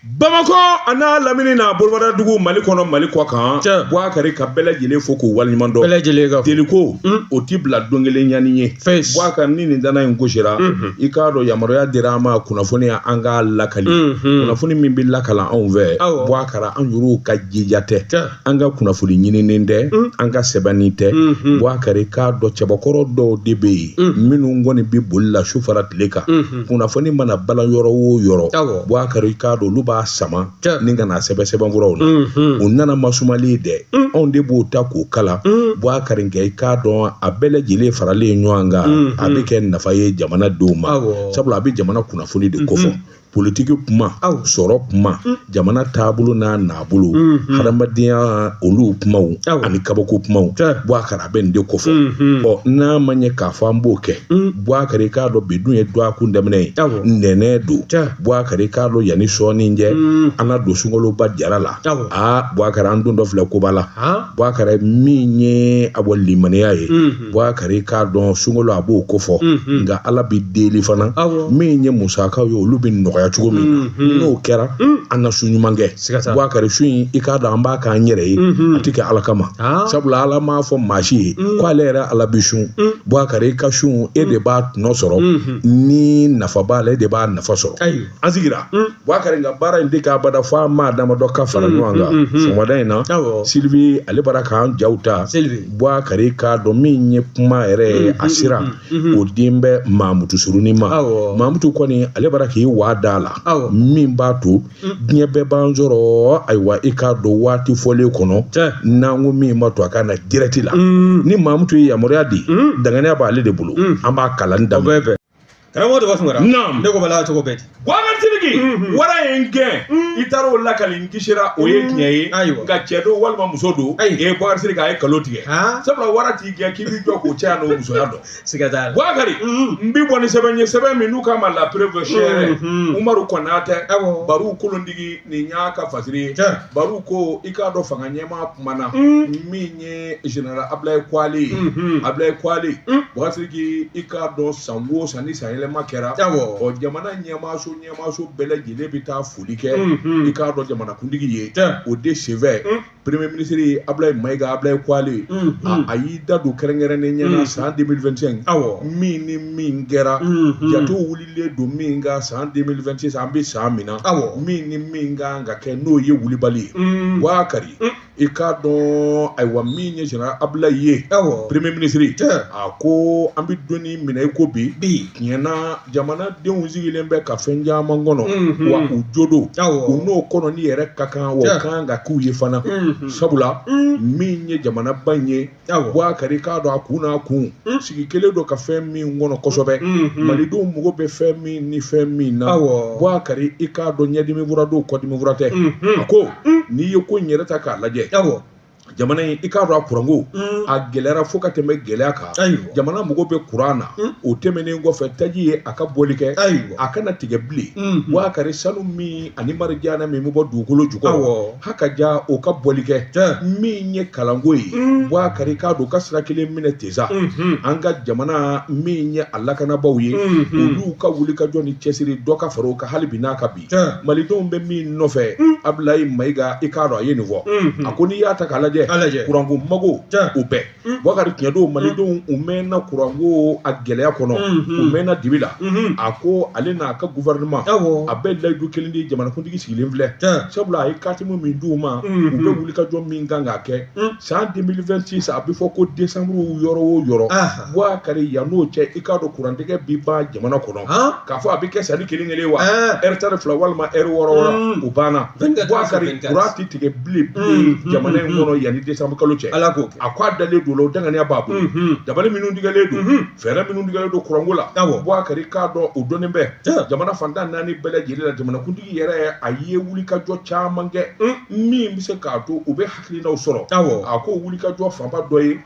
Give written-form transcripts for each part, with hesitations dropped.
Bamakɔ a n'a lamini n'a bolofaradugu Mali kɔnɔ Mali kɔ kan Bubakari ka bɛɛ lajɛlen fo k'u waleɲuman dɔn bɛɛ lajɛlen ka deliko o ti bila don kelen ɲani ye Bubakari ni nin dana in gosira i k'a dɔn yamaruya dira an ma kunnafoni an k'a lakali kunnafoni min bɛ lakala anw fɛ Bubakari an yɛrɛw ka jija tɛ an ka kunnafoni ɲininen tɛ an ka sɛbɛnni tɛ Bubakari k'a dɔn cɛbakɔrɔ dɔw de bɛ yen minnu kɔni bɛ boli la su fara tile kan kunnafoni mana balan yɔrɔ o yɔrɔ Bubakari k'a dɔn olu b'a sama ni ka na sɛbɛn sɛbɛnfuraw na u nana masumali dɛ anw de b'o ta k'o kalan Bubakari nka i k'a dɔn a bɛɛ lajɛlen faralen ɲɔgɔn kan a bɛ kɛ nafa ye jamanadenw ma sabula a bɛ jamana kunnafoni de kofɔ politiki kuma sɔrɔ kuma jamana taabolo n'a nabolo hadamadenya olu kumaw ani kabako kumaw Bubakari a bɛ nin de kofɔ ɔ n'a ma ɲɛ k'a fɔ an b'o kɛ Bubakari k'a dɔn bi dun ye dɔgɔkun daminɛ ye ntɛnɛn don Bubakari k'a dɔn yanni sɔɔni cɛ an na don sunkaloba jara la aa Bubakari an don dɔ filɛ koba la Bubakari min ye a bɔ limaniya ye Bubakari k'a dɔn sunkalo a b'o kofɔ nka Ala bɛ deli fana min ye musakaw ye olu bɛ nɔgɔya cogo min na n'o kɛra an na sun ɲuman kɛ Bubakari sun in i k'a dɔn an b'a k'an yɛrɛ ye a tɛ kɛ Ala kama sabula Ala m'a fɔ maa si ye k'ale yɛrɛ Ala bɛ sun Bubakari i ka sun e de b'a tɔnɔ sɔrɔ ni nafa b'a la e de b'a nafa sɔrɔ an sigira Bubakari nka baara in tɛ kɛ abada fo an maa damadɔ ka fara ɲɔgɔn kan sɔgɔmada in na Sylvie ale bara k'an jaw ta Bubakari k'a dɔn min ye kuma yɛrɛ ye a sira o den bɛ Mamutu Surunin ma Mamutu kɔni ale bara k'i waa da la min b'a to diɲɛ bɛɛ b'an sɔrɔ ayiwa i k'a dɔn waati fɔlen kɔnɔ n'an ko min ma to a ka na direct la ni Mamutu ye yamaruya di danganiya b'ale de bolo an b'a kalan daminɛ. Karamɔgɔ Daba Tunkara. Naamu. Ne ko bala cogo bɛɛ di. Bubakari Sidiki. Wara ye n gɛn. I taara o lakali n kisira o ye tiɲɛ ye. Ayiwa. Nka cɛ don walima muso don. Ayi. Ee Bubakari Sidiki a ye nkalon tigɛ. Sabula wara t'i gɛn k'i b'i jɔ k'o cɛya n'o musoya dɔn. Siga t'a la. Bubakari. N bi bɔ ni sɛbɛn ye sɛbɛn min n'u k'a ma La Preuve Sɛrɛ. Umaru Konatɛ. Awɔ. Baru Kolontigi nin y'a ka fasiri ye. Tiɲɛ. Baru ko i k'a dɔn fanga ɲɛmaa kumana. Min ye général Ablaye Kwale ye. Ablaye Kwale. Bubakari Sidiki i k'a dɔn san o san ni san yɛlɛma kɛra ɔ jamana ɲɛmaaso ɲɛmaaso bɛɛ lajɛlen bɛ taa foli kɛ i k'a dɔn jamanakuntigi ye o de senfɛ premier ministre Ablaye Mayiga Ablaye Kwale a y'i da don kɛrɛnkɛrɛnnen ɲɛ na san 2025 min ni min kɛra jatew wulilen don min kan san 2026 an bɛ san min na min ni min kan ka kɛ n'o ye wulibali ye Bubakari i k'a dɔn ayiwa min ye général Ablaye ye premier ministre a ko an bɛ don min na i ko bi tiɲɛ na jamanadenw sigilen bɛ ka fɛn caman kɔnɔ wa u jo don u n'o kɔnɔni yɛrɛ ka kan wa o kan ka k'u ye fana sabula min ye jamanaba in ye Bubakari k'a dɔn a kun n'a kun sigi kelen don ka fɛn min kɔnɔ kosɛbɛ malidenw mago bɛ fɛn min ni fɛn min na Bubakari i k'a dɔn ɲɛdimi fura don kɔdimi fura tɛ a ko n'i ye ko in yɛrɛ ta k'a lajɛ jamana in i k'a dɔn a kuranko a gɛlɛyara fo ka tɛmɛ gɛlɛya kan jamana mago bɛ kuran na o tɛmɛnen kɔfɛ taji ye a ka bɔli kɛ a kana tigɛ bilen Bubakari sanu min ani marijana min bɛ bɔ dugukolo jukɔrɔ haka ja o ka bɔli kɛ min ye kalanko ye Bubakari k'a dɔn ka sira kelen minɛ ten sa an ka jamana min ye a lakanabaaw ye olu ka wulikajɔ ni cɛsiri dɔ ka fara o kan hali bi n'a ka bi malidenw bɛ min nɔfɛ Ablaye Mayiga i k'a dɔn a ye nin fɔ a ko n'i y'a ta k'a lajɛ kuranko mago o bɛɛ Bubakari tiɲɛ don malidenw u mɛnna kuranko a gɛlɛya kɔnɔ u mɛnna dibi la a ko ale n'a ka gouvernement a bɛ layidu kelen di jamanakuntigi sigilen filɛ sabula a ye katimu min d'u ma u bɛ wulikajɔ min kan k'a kɛ san 2026 a bɛ fɔ ko décembre yɔrɔ o yɔrɔ Bubakari yan n'o cɛ i k'a dɔn kurantigɛ bi ban jamana kɔnɔ k'a fɔ a bɛ kɛ sani kelen kelen wa ɛri 12 walima ɛri 6 6 o banna Bubakari kuran tɛ tigɛ bilen bilen jamana in kɔnɔ yanni décembre kalo cɛ Ala k'o kɛ a ko a dalen don o la o danganiya b'a bolo dabali minnu tigɛlen don fɛɛrɛ minnu tigɛlen don kuranko la Bubakari k'a dɔn o dɔnnen bɛ jamana fan tan 4 bɛɛ lajɛlen la jamanakuntigi yɛrɛ a ye wulikajɔ caman kɛ min bɛ se k'a to u bɛ hakilinaw sɔrɔ a ko wulikajɔ fanba dɔ ye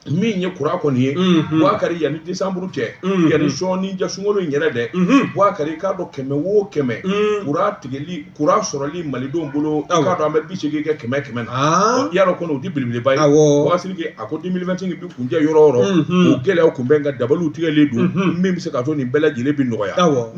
Min ye kuran kɔni ye, Bubakari, yanni décembre cɛ, yanni sɔɔni cɛ, sunkalo in yɛrɛ dɛ, Bubakari, i k'a dɔn 100 o 100, kuran tigɛli, kuran sɔrɔli malidenw bolo, i k'a dɔn an bɛ 80 kɛ 100 100 na. I y'a dɔn kɔni, o tɛ belebeleba ye. Bubakari Sidiki a ko 2025 bɛ kuncɛ yɔrɔ o yɔrɔ, o gɛlɛyaw kun bɛ, nka dabaliw tigɛlen don min bɛ se k'a to nin bɛɛ lajɛlen bɛ nɔgɔya.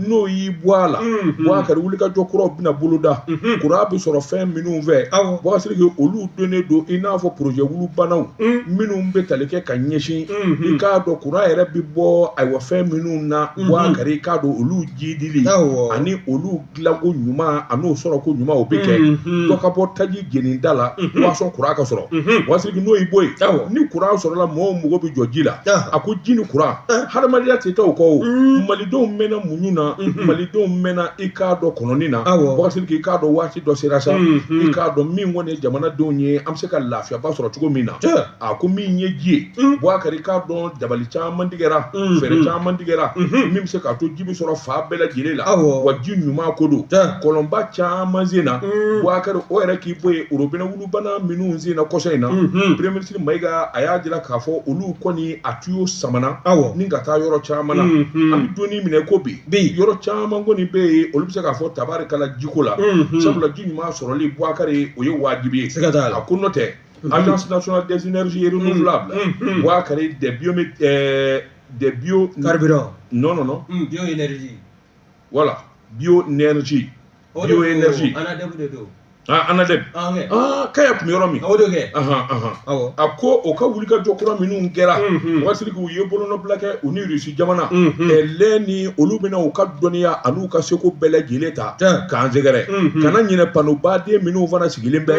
N'o y'i bɔ a la, Bubakari, wulikajɔ kuraw bɛna boloda, kuran bɛ sɔrɔ fɛn minnu fɛ. Bubakari Sidiki, olu donnen don i n'a fɔ projet wulubanaw minnu bɛ tali kɛ ka ɲɛsin, i k'a dɔn kuran yɛrɛ bɛ bɔ ayiwa fɛn minnu na. Bubakari, i k'a dɔn olu jidili ani olu dilanko ɲuman ani sɔrɔko ɲuman, o bɛ kɛ dɔ ka bɔ taji jeni da la, walasa kuran ka sɔrɔ. Bubakari Sidiki, n'o y'i bɔ yen, ni kuran sɔrɔla, mɔgɔw mago bɛ jɔ ji la. A ko ji ni kuran, hadamadenya tɛ taa o kɔ. O malidenw mɛnna muɲu na, malidenw mɛnna, i k'a dɔn kɔnɔni na. Bubakari Sidiki, i k'a dɔn waati dɔ sera sa, i k'a dɔn min kɔni ye jamanadenw ye, an bɛ se ka lafiyaba sɔrɔ cogo min na. A ko min ye ji ye, Bubakari, i k'a dɔn dabali caman tigɛra, fɛɛrɛ caman tigɛra min bɛ se k'a to ji bɛ sɔrɔ fan bɛɛ lajɛlen la. Wa ji ɲuman ko don, kɔlɔnba caman sen na. Bubakari, o yɛrɛ k'i bɔ yen, robinet wulubana minnu sen na kɔsa in na, premier ministre Mayiga a y'a jira k'a fɔ olu kɔni a tuyau samana ni ka taa yɔrɔ caman na. An bɛ don minɛ ko bi, yɔrɔ caman kɔni bɛ yen, olu bɛ se k'a fɔ tabarikala jiko la, sabula ji ɲuman sɔrɔli, Bubakari, o ye wajibi ye. A ko n'o tɛ, Agence nationale des énergies renouvelables, Bubakari, des bio des bio carburant. Non, non, non. Bioénergie. Voilà, bioénergie, bioénergie. ANADEB de don. Ah, ANADEB. Ah, kaya tun bɛ yɔrɔ min. O de kɛ. A ko o ka wulikajɔ kura minnu kɛra, Bubakari, u ye bolonɔbila kɛ u ni Rusi jamana lɛ ni olu bɛna u ka dɔnniya an'u ka seko bɛɛ lajɛlen ta k'an sɛgɛrɛ. Kana ɲinɛ panneau baden minnu fana sigilen bɛ,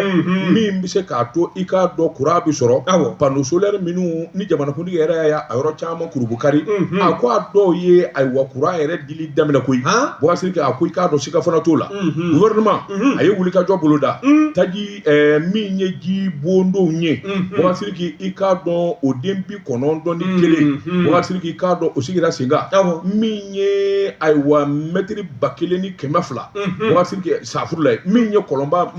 min bɛ se k'a to i k'a dɔn kuran bɛ sɔrɔ, panneau solaire minnu ni jamanakuntigi yɛrɛ y'a a yɔrɔ caman kurubukari. A ko a dɔw ye ayiwa kuran yɛrɛ dili daminɛ koyi. Bubakari, a ko i k'a dɔn siga fana t'o la, gouvernement a ye wulikajɔ boloda taji min ye ji bondonw ye. Bubakari, i k'a dɔn o den 91, Bubakari, i k'a dɔn o sigira sen kan, min ye ayiwa mɛtiri 1200, Bubakari, safurula ye min ye kɔlɔnba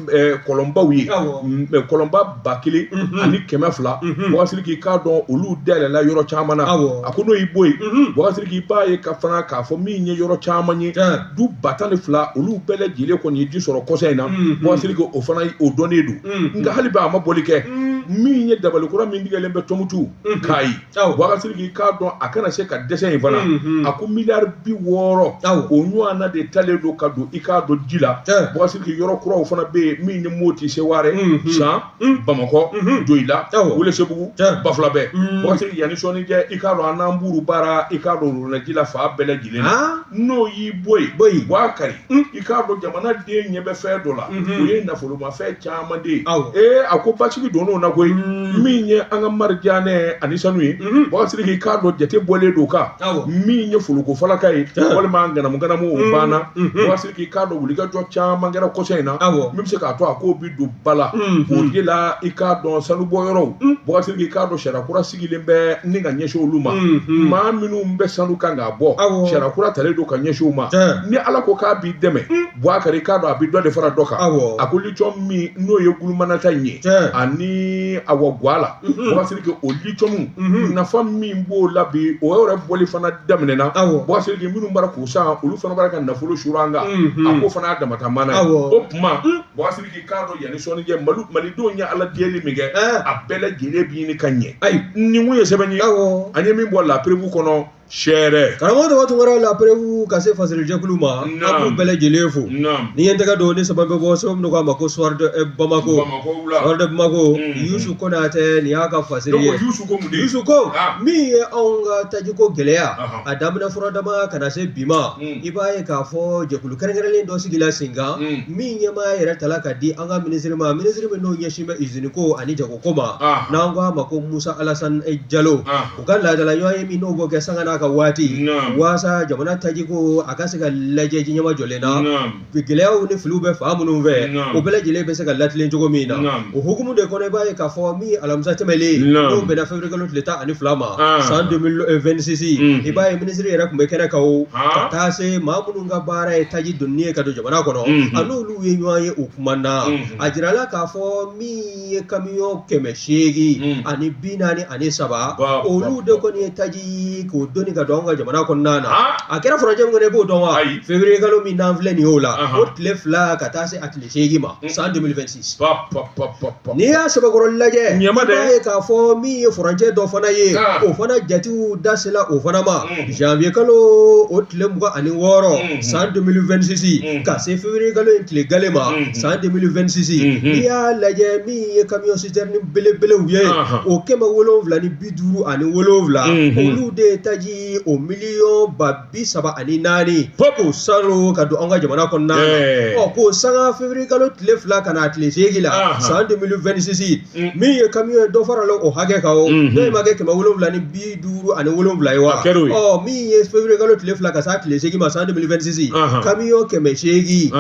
kɔlɔnbaw ye, kɔlɔnba 1200, Bubakari, i k'a dɔn olu dayɛlɛla yɔrɔ caman na. A ko n'o y'i bɔ yen, Bubakari, i b'a ye ka fana k'a fɔ min ye yɔrɔ caman ye, du 12000, olu bɛɛ lajɛlen kɔni ye ji sɔrɔ kɔsa in na. Bubakari, o fana o dɔnnen don, nka hali bi a ma bɔli kɛ. Min ye dabalikura min tigɛlen bɛ Tɔnbukutu, Kayi, Bubakari, i k'a dɔn a kana se ka dɛsɛ in fana. A ko miliyari 60, o ɲɔgɔnna de talen don ka don, i k'a dɔn ji la. Bubakari, yɔrɔ kuraw fana bɛ yen, min ye Moti, Seware, San, Bamakɔ, Joyila, Welesebugu, Bafulabɛ. Bubakari, yanni sɔɔni cɛ, i k'a dɔn an n'an buru baara, i k'a dɔn ji la fan bɛɛ lajɛlen na. N'o y'i bɔ yen, Bubakari, i k'a dɔn jamana den ɲɛ bɛ fɛn dɔ la, o ye nafolomafɛn caman de ye. Ee, a ko basigi donn'o na koyi. Min ye an ka marijanɛ ani sanu ye, Bubakari, i k'a dɔn jate bɔlen don kan. Min ye foloko falaka ye walima ganamu ganamu, o banna. Bubakari, i k'a dɔn wulikajɔ caman kɛra kɔsa in na min bɛ se k'a to a k'o bi don ba la. O de la, i k'a dɔn sanubɔyɔrɔw, Bubakari, i k'a dɔn sariya kura sigilen bɛ ni ka ɲɛsin olu ma. Maa minnu bɛ sanu kan k'a bɔ, sariya kura talen don ka ɲɛsin u ma. Ni Ala ko k'a b'i dɛmɛ, Bubakari, i k'a dɔn a bɛ dɔ de fara dɔ kan. A ko lithium min n'o ye gulumanata in ye ani awa guwa la, Bubakari, o lithium nafa min b'o la bi, o yɛrɛ bɔli fana daminɛna. Bubakari, minnu bɔra k'o san, olu fana bɔra ka nafolo suru an kan. A ko fana y'a damata mana ye. O tuma, Bubakari, i k'a dɔn yanni sɔɔni cɛ, malidenw ye Ala deli min kɛ, a bɛɛ lajɛlen bi ɲini ka ɲɛ. Ayi, nin kun ye sɛbɛn ye an ye min bɔ La Preuve kɔnɔ sɛrɛ. Karamɔgɔ Daba Tunkara, La Preuve ka se fasirijɛkulu ma, an b'u bɛɛ lajɛlen fo. Ni ye n tɛgɛ don ni sɛbɛn bɛ bɔ, sɛbɛn min k'a ma ko Soir de Bamako, Soir de Bamako, Yusu Konatɛ, nin y'a ka fasiri ye. Yusu ko min ye anw ka tajiko gɛlɛya a daminɛ fura dama ka na se bi ma, i b'a ye k'a fɔ jɛkulu kɛrɛnkɛrɛnlen dɔ sigila sen kan, min ɲɛmaaya yɛrɛ tala ka di an ka minisiri ma, minisiri min n'o ɲɛsin bɛ izini ko ani jago ko ma, n'an ko a ma ko Musa Alasani Jalo. U ka laadala ɲɔgɔn ye min n'o b'o kɛ sanga n'a n'a ka waati waasa jamana tajiko a ka se ka lajɛ ji ɲɛmajɔlen na, gɛlɛyaw ni filiw bɛ fan minnu fɛ, o bɛɛ lajɛlen bɛ se ka latilen cogo min na. O hukumu de kɔnɔ, i b'a ye k'a fɔ min ye alamisa tɛmɛlen, n'o bɛnna février kalo tile 12 ma san 2026, i b'a ye minisiri yɛrɛ tun bɛ kɛnɛ kan o, ka taa se maa minnu ka baara ye taji donni ye ka don jamana kɔnɔ, a n'olu ye ɲɔgɔn ye o kuma na. A jirala k'a fɔ min ye kamiyɔn 843, olu de kɔni ye taji k'o doni ka don anw ka jamana kɔnɔna na. A kɛra furancɛ min kɔnɔ, i b'o dɔn wa? Février kalo min n'an filɛ nin ye o la, o tile 2 ka taa se a tile 8 ma san 2026. N'i y'a sɛbɛkɔrɔ lajɛ, i b'a ye k'a fɔ min ye furancɛ dɔ fana ye, o fana jatew da sela o fana ma janvier kalo o tile 26 san 2026 ka se février kalo in tile gale ma san 2026. N'i y'a lajɛ, min ye camion citerne belebelew ye, o 757, olu de ye taji o miliyɔn 34,000 k'o salo ka don an ka jamana kɔnɔna na. Ɔ, k'o sanga février kalo tile 2 ka na tile 8 la san 2026, min ye camion ye, dɔ farala o hakɛ kan o, n'o ma kɛ 757 ye wa? Ɔ, min ye février kalo tile 2 ka s'a tile 8 ma san 2026, camion 843,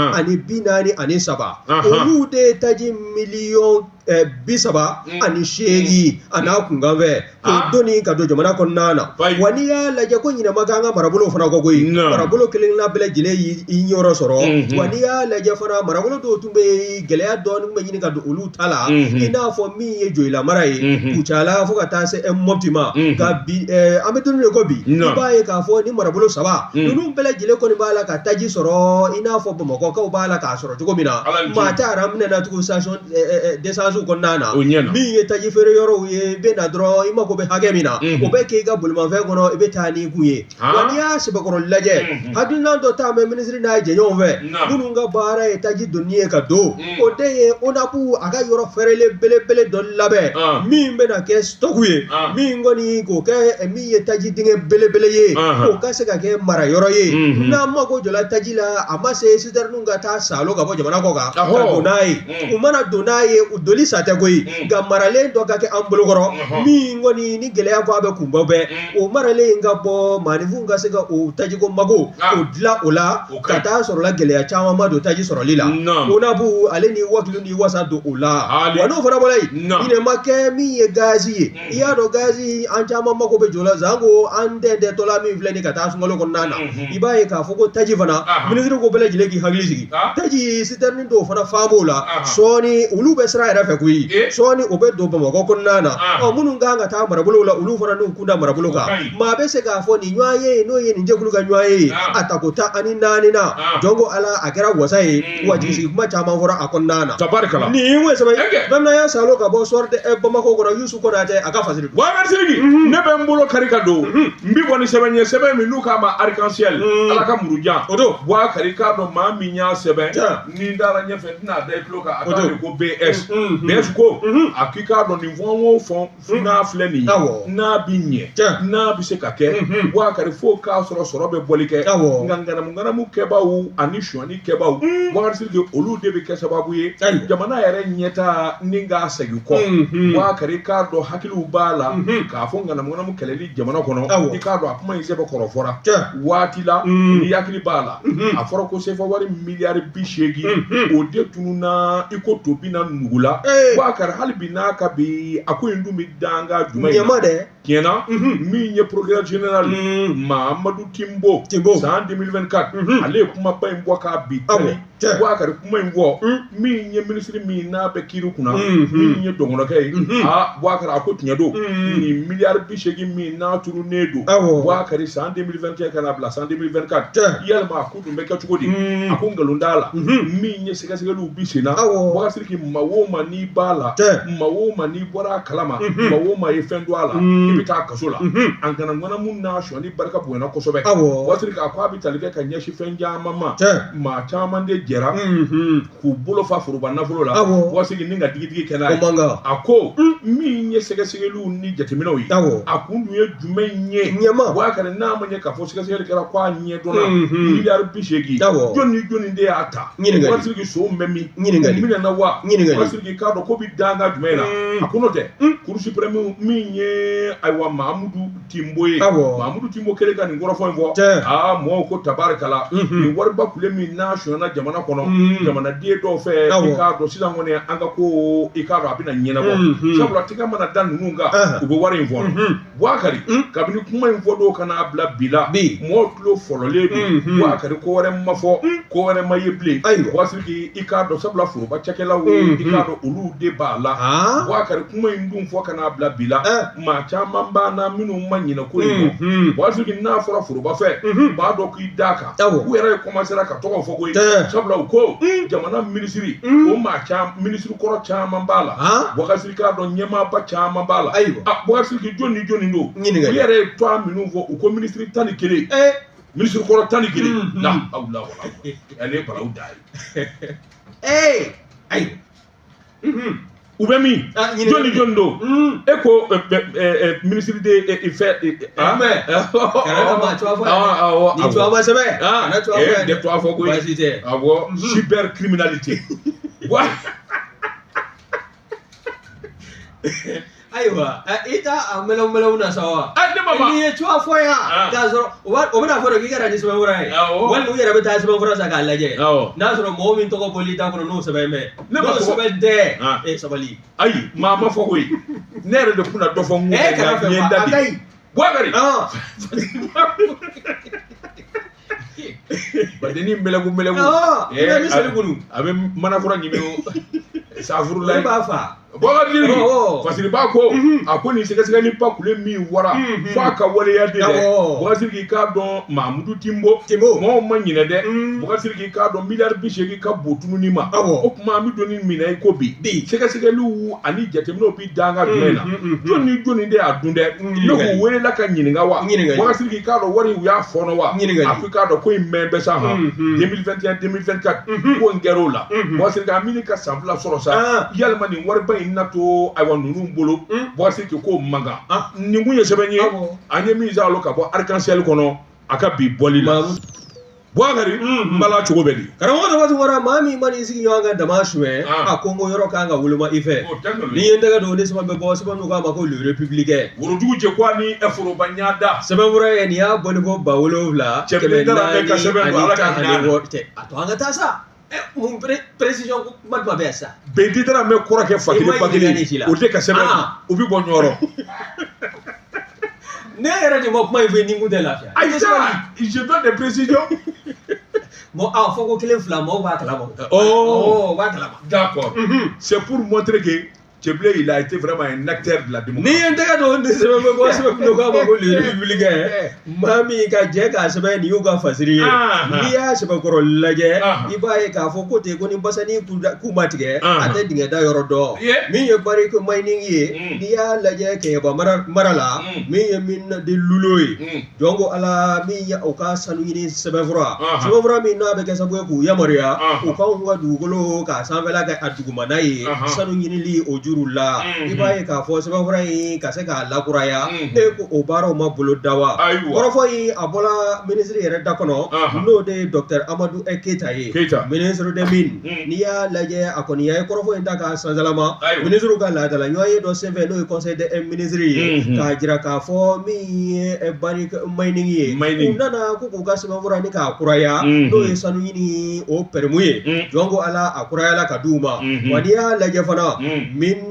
olu de ye taji miliyɔn 38 a n'a kunkanfɛ k'o doni ka don jamana kɔnɔna na. Wa n'i y'a lajɛ ko ɲinɛ ma k'an ka marabolo fana kɔ koyi, marabolo kelenkelenna bɛɛ lajɛlen y'i yɔrɔ sɔrɔ. Wa n'i y'a lajɛ fana, marabolo dɔw tun bɛ yen, gɛlɛya dɔɔnin tun bɛ ɲini ka don olu ta la, i n'a fɔ min ye Joyila mara ye, Kucala fo ka taa se Mɔpti ma. Nka bi, an bɛ don min ko bi, i b'a ye k'a fɔ ni marabolo saba ninnu bɛɛ lajɛlen kɔni b'a la ka taji sɔrɔ, i n'a fɔ Bamakɔkaw b'a la k'a sɔrɔ cogo min na. Maa tɛ aran minɛ na tugun station d'essence kɔnɔna na. Min ye taji feere yɔrɔw ye, i bɛ na dɔrɔn, i mako bɛ hakɛ min na, o bɛ k'i ka bolimafɛn kɔnɔ, i bɛ taa n'i kun ye. Wa n'i y'a sɛbɛkɔrɔ lajɛ, hakilina dɔ taa bɛ minisiri n'a jɛɲɔgɔnw fɛ, minnu ka baara ye taji donni ye ka don, o de ye ONAP a ka yɔrɔ fɛrɛlen belebele dɔ labɛn min bɛna kɛ stock ye, min kɔni k'o kɛ min ye taji dingɛ belebele ye, o ka se ka kɛ mara yɔrɔ ye. N'an mako jɔla taji la, a ma se citerne ka taa salo ka bɔ jamana kɔ kan ka don n'a ye. U mana don n'a ye, u doli sa tɛ koyi, nka maralen dɔ ka kɛ an bolokɔrɔ, min kɔni ni gɛlɛya ko a bɛ kunbɔ bɛɛ, o maralen in ka bɔ, maaninfinw ka se ka o tajiko mago o dilan o la, ka taa sɔrɔla gɛlɛya caman ma don taji sɔrɔli la. ONAP ale ni wakilu ni wasa don o la. Wa n'o fana bɔra yen, ɲinɛ ma kɛ min ye gazi ye. I y'a dɔn gazi, an caman mako bɛ jɔ la, sanko an tɛntɛntɔla min filɛ nin ka taa sunkalo kɔnɔna na. I b'a ye k'a fɔ ko taji fana, minisiri ko bɛɛ lajɛlen k'i hakili sigi, taji citerne dɔw fana fan b'o la sɔɔni, olu bɛ sira yɛrɛ fɛ koyi, sɔɔni o bɛ don Bamakɔ kɔnɔna na. Ɔ, minnu kan ka taa marabolow la, olu fana n'u kun da marabolo kan. Maa bɛ se k'a fɔ nin ɲɔgɔn ye, n'o ye nin jɛkulu ka ɲɔgɔn ye, a tako 14 na, jɔn ko Ala, a kɛra wasa ye. Wa jigisigi kuma caman fɔra a kɔnɔna na. Tabarikala. Nin ye sɛbɛn ye bamanan salo ka bɔ Soir de Bamako kɔnɔ, Yusu Konatɛ a ka fasiri. Boubacar Sidiki, ne bɛ n bolo kari ka don, n bi bɔ ni sɛbɛn ye, sɛbɛn min n'u k'a ma Arc-en-Ciel, Ala ka murujan. O don. Boubacar, i k'a dɔn maa min y'a sɛbɛn, ni n dara ɲɛfɛ, n tɛna da i tulo kan, a t'a de ko BS. BS ko a k'i k'a dɔn nin fɔn o fɔn n'a filɛ nin ye, n'a bi ɲɛ, n'a bɛ se ka kɛ, Boubacar, fo k'a sɔrɔ sɔrɔ bɛ bɔli kɛ. Nka ŋanamu ŋanamu kɛbaaw ani sonyani kɛbaaw, Boubacar Sidiki, olu de bɛ kɛ sababu ye jamana yɛrɛ ɲɛtaa ni k'a segin kɔ. Boubacar, i k'a dɔn hakiliw b'a la k'a fɔ ŋanamu ŋanamu kɛlɛli jamana kɔnɔ, i k'a dɔn a kuma in sɛbɛn kɔrɔ fɔra waati la, ni hakili b'a la, a fɔra ko sefa wari miliyari 80, o de tununna i ko tobi na nugu la. Boubacar, hali bi n'a ka bi, a ko in dun bɛ danga jumɛn in na? Dɛ. Tiɲɛna, min ye procureur général Mahamadu Timbo, san 2024, ale ye kumaba in bɔ k'a bi kari. Boubacar, kuma in fɔ min ye minisiri min n'a bɛ kiiri kunna, min ye dɔgɔnɔkɛ ye, aa Boubacar, a ko tiɲɛ don, nin miliyari 80 min n'a tununnen don, Boubacar, san 2021 ka na bila san 2024, yalima a ko dun bɛ kɛ cogo di? A ko nkalon t'a la, min ye sɛgɛsɛgɛliw bi sen na. Boubacar Sidiki, maa o maa n'i b'a la, maa o maa n'i bɔra a kalama, maa o maa ye fɛn dɔn a la, i bɛ taa kaso la. A ŋanamu n'a sonyani barika bonyana kosɛbɛ. Boubacar Sidiki, a ko a bɛ tali kɛ ka ɲɛsin fɛn caman ma. Maa caman de jɛra k'u bolo fa foroba nafolo la, Boubacar Sidiki, ni ka digidigi kɛ n'a ye. A ko min ye sɛgɛsɛgɛliw ni jateminɛw ye, a kun dun ye jumɛn ye? Boubacar, n'a ma ɲɛ k'a fɔ sɛgɛsɛgɛli kɛra ko a ɲɛdɔnna, miliyari 80, jɔn ni jɔnni de y'a ta? Boubacar Sidiki, sow bɛ min? Minɛna wa? Boubacar Sidiki, k'a dɔn ko bɛ danga jumɛn na? A ko n'o tɛ, Cour suprême min ye ayiwa Mahamudu Timbo ye. Mahamudu Timbo kɛlen ka nin kɔrɔfɔ in fɔ, aa mɔgɔw ko tabarikala, nin wariba kule min n'a sonyana jamana kɔnɔ, jamanaden dɔw fɛ, i k'a dɔn sisan kɔni an ka ko i k'a dɔn a bɛna ɲɛnabɔ, sabula tigɛ mana da ninnu kan u bɛ wari in fɔ. Bubakari, kabini kuma in fɔ don ka n'a bila bi la, mɔgɔw tulo fɔlɔlen don. Bubakari, ko wɛrɛ ma fɔ, ko wɛrɛ ma ye bilen. Bubakari, i k'a dɔn sabula foroba cakɛlaw, i k'a dɔn olu de b'a la. Bubakari, kuma in dun fɔ ka n'a bila bi la, maa caman b'a na minnu ma ɲinɛ ko in kɔ. Bubakari, n'a fɔra foroba fɛ, u b'a dɔn k'i d'a kan. U yɛrɛ ye commencé ka tɔgɔ fɔ koyi, sabula u ko jamana minisiri, o maa caman, minisiri kɔrɔ caman b'a la. Bubakari, k'a dɔn ɲɛmaaba caman b'a la. Bubakari, jɔn ni jɔn don? U yɛrɛ ye tɔgɔ minnu fɔ, u ko minisiri 11, minisiri kɔrɔ 11 la aw la wala ale ye balawu da ye. Ayiwa, u bɛ min? Jɔn ni jɔn don? E ko minisiri de fɛ. Kana tɔgɔ fɔ, ni tɔgɔ ma sɛbɛn, kana tɔgɔ fɔ. De tɔgɔ fɔ koyi. Baasi tɛ. Awɔ, cybercriminalité. Ayiwa, i t'a a mɛlɛw na sa wa? Ne ma. N'i ye tɔgɔ fɔ yan k'a sɔrɔ o bɛna fɔ de k'i ka na ni sɛbɛnfura ye, walima u yɛrɛ bɛ taa sɛbɛnfura san k'a lajɛ, n'a sɔrɔ mɔgɔ min tɔgɔ bɔl'i da kɔnɔ n'o sɛbɛn bɛ. N'o sɛbɛn tɛ, e sabali. Ayi, maa ma fɔ koyi, ne yɛrɛ de kunna dɔ fɔ n kun kana n ye n da di. Bubakari, badennin mbɛlɛku mbɛlɛku. I bɛ miseli kunu. A bɛ manafura ɲimi o safurulayi. Olu b'a fa. Bubakari, Fasiriba ko a ko nin sɛgɛsɛgɛli ba kule min wara f'a ka waleya de dɛ. Bubakari, k'i k'a dɔn Mahamudu Timbo, mɔgɔw ma ɲinɛ dɛ. Bubakari, k'i k'a dɔn miliyari 80 ka bon tununi ma. O tuma an bɛ don ni minɛ i ko bi, sɛgɛsɛgɛliw ani jateminɛw bi da an ka jumɛn na? Jɔn ni jɔnni de y'a dun dɛ? Ne k'u welela ka ɲininka wa? Bubakari, k'i k'a dɔn wari u y'a fɔɔnɔ wa? A ko i k'a dɔn ko in mɛn bɛ sa han, 2021 2024 ko in kɛra o la. Bubakari, an bɛ ka san 2 sɔrɔ sa, yalima nin wariba in na to ayiwa ninnu bolo? Bubakari, k'o man kan. Nin kun ye sɛbɛn ye an ye min sɔrɔ ka bɔ Arc-en-Ciel kɔnɔ a ka bi bɔli la. Bubakari, n bala cogo bɛ di? Karamɔgɔ dɔ waati wara, maa min man'i sigi ɲɔgɔn kan dama suɲɛ, a ko n ko yɔrɔ kan ka woloma i fɛ. N'i ye n tɛgɛ don ni sɛbɛn bɛ bɔ, sɛbɛn min k'a ma ko Le Républicain. Worodugu jɛkuwa ni foroba ɲada. Sɛbɛnfura ye nin y'a bɔli ko 7400 cɛ. A to an ka taa sa. Mun précision kuma jumɛn bɛ yan sisan? Bɛnti taara mɛn kɔrɔ kɛ fa kelen ba kelen, o tɛ ka sɛbɛn, u bɛ bɔ ɲɔrɔ. Ne yɛrɛ de ma kuma in fɔ, ni kun tɛ lafiya. Ayi sa, je donne des précisions. Bon, a fɔ ko kelen fila, maaw b'a kalama. Oh, u b'a kalama. D'accord. C'est pour montrer que Tcheblé, il a été vraiment un acteur de la démocratie. Ni ye n tɛgɛ don ni sɛbɛn bɛ bɔ, sɛbɛn min k'a ma ko Le Républicain, maa min ka jɛ k'a sɛbɛn, nin y'u ka fasiri ye. N'i y'a sɛbɛnkɔrɔ lajɛ, i b'a ye k'a fɔ ko ten ko ni basani k'u ma tigɛ, a tɛ dingɛ da yɔrɔ dɔn. Min ye Barrick Mining ye, n'i y'a lajɛ Kɛɲɛba mara la, min ye mine de Loulo ye, jɔn ko Ala, min ye u ka sanu ɲini sɛbɛnfura, sɛbɛnfura min n'a bɛ kɛ sababu ye k'u yamaruya u k'anw ka dugukolo k'a sanfɛla kɛ a dugumana ye, sanu ɲinili o juru la, i b'a ye k'a fɔ sɛbɛnfura in ka se k'a lakuraya, e ko o baaraw ma bolo da wa? Kɔrɔfɔ in a bɔra minisiri yɛrɛ da kɔnɔ, n'o de ye docteur Amadu Keyita ye, ministre des mines. N'i y'a lajɛ, a kɔni y'a ye kɔrɔfɔ in ta k'a sansalama minisiriw ka laadala ɲɔgɔn ye dɔ senfɛ, n'o ye conseil des ministres ye, k'a jira k'a fɔ min ye Barrick Mining ye, u nana ko k'u ka sɛbɛnfura ni k'a kuraya, n'o ye sanu ɲini o permis ye, jɔn ko Ala, a kurayala ka d'u ma. Wa n'i y'a lajɛ fana, mine